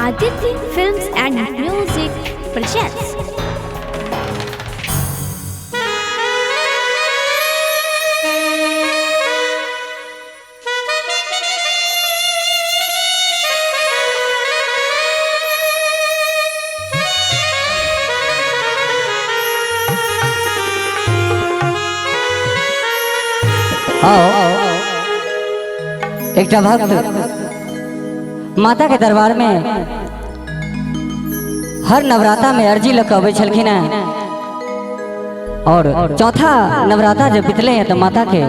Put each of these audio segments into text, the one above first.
Aditya Films and Music presents. आओ एकटा भक्त माता के दरबार में हर नवराता में अर्जी लऽ कऽ अबै छलखिन हैं और चौथा नवराता जब बितले हैं तो माता के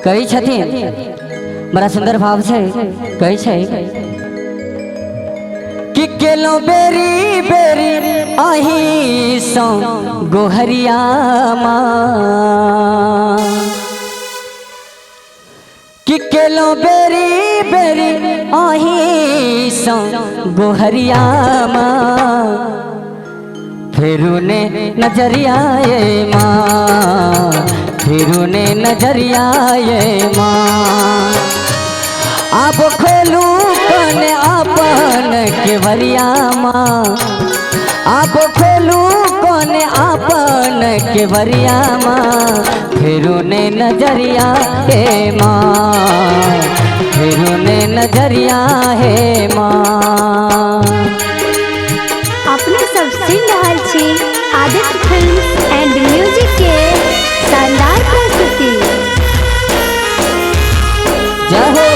कहै छथिन, बड़ा सुंदर भाव छै, कहै छै कि केलो बेरी बेरी अहीं सँ गोहरिया माँ, कि केलो बेरी बेरी अहीं सँ गोहरिया माँ, फेरू ने नजरिया ये माँ, फेरू ने नजरिया ये माँ। आब खोलू कने अपन केवरिया माँ, आब खोलू कने अपन केवरिया माँ, फेरू ने नजरिया हे माँ, फेरू ने नजरिया हे माँ। अपने सब सुन रहल छी आदित्य फिल्म्स एंड म्यूजिक के शानदार प्रस्तुति। जय हो।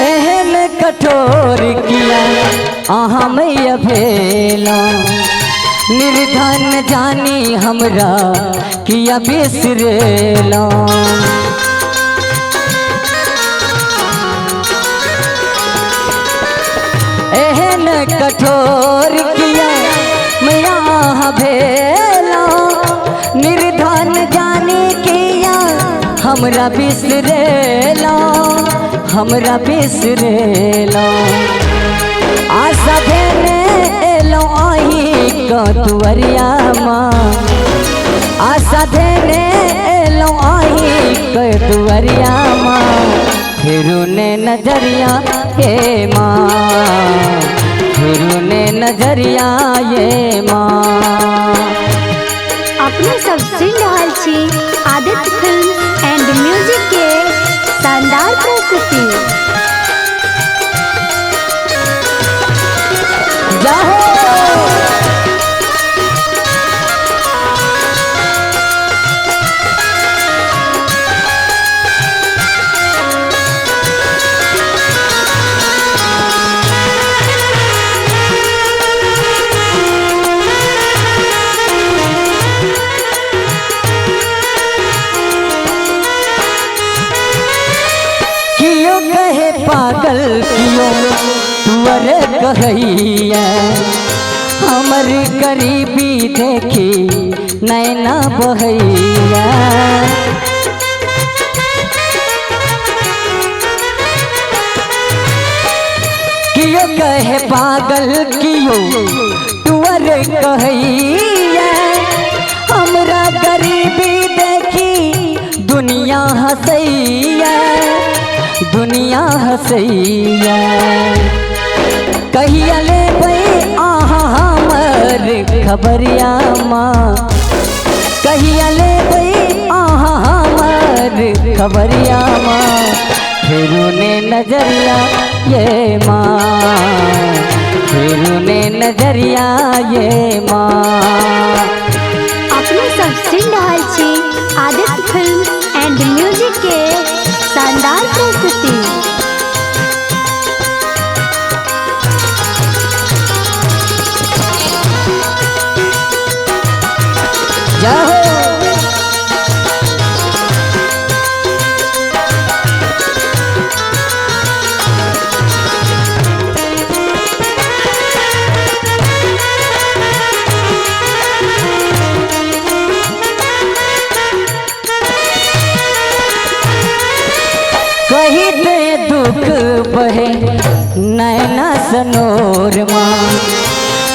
एहन कठोर किया अहाँ मैया भेला, निर्धन जानी हमरा किया बिसरेला। एहन कठोर किया मैया अहाँ भेला, निर्धन जानी किया हमरा बिसरेला, हमरा बिसरेला। आशा धेने एलौं अहीं क दुअरिया माँ, आशा धेने एलौं अहीं क दुअरिया माँ, फेरू ने नजरिया हे माँ, फेरू ने नजरिया ये माँ। अपने सब सुन रहल छी आदित्य फिल्म्स एंड म्यूजिक के शानदार प्रस्तुति। जाहो। कियो कहे पागल कियो तुअर कहैया, हमर गरीबी देखी नैना बहैया। कियो कहे पागल कियो तुअर कहैया, हमरा गरीबी देखी दुनिया हंसैया, दुनिया हंसैया। कहिया लेबै अहाँ हमर खबरिया माँ, कहिया लेबै अहाँ हमर खबरिया माँ, फेरू ने नजरिया ये माँ, फेरू ने नजरिया ये माँ। अपने सब सुन रहल छी आदित्य फिल्म्स एंड म्यूजिक के शानदार प्रस्तुति। जय हो। कही दे दुख बहे नैना सनोर माँ।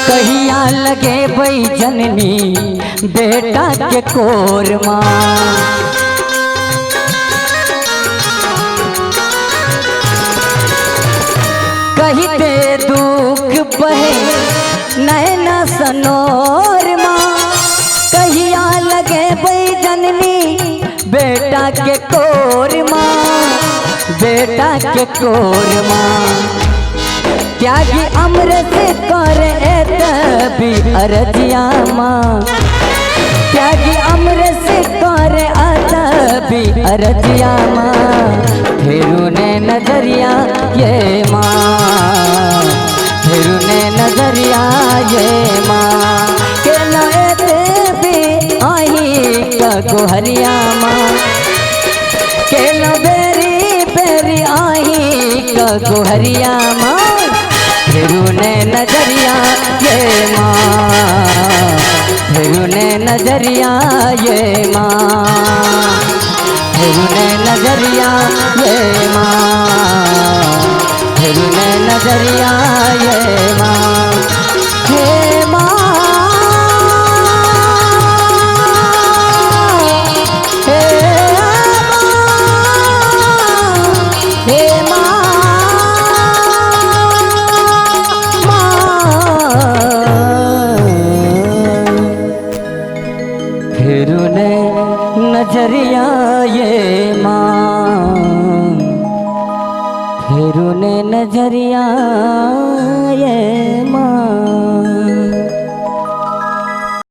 कहिया लगे बई जननी बेटा के कोर माँ। कही दे दुख बहे नैना सनोर माँ। कहिया लगे बई जननी बेटा के कोर माँ, बेटा के कोर माँ। त्यागी अमृत करे तभी अरजिया माँ। त्यागी अमृत करे तभी अरजिया माँ। फेरू ने नजरिया ये माँ, फेरू ने नजरिया ये माँ। के लाए देवी आई का गोहरिया माँ। के बेरी बेरी आई का गोहरिया माँ। फेरू ने नजरिया ये माँ, फेरू ने नजरिया ये माँ, फेरू ने नजरिया ये माँ, फेरू ने नजरिया ये माँ। हे माँ, हे माँ, हे माँ, फेरू ने नजरिया ये माँ, फेरू ने नजरिया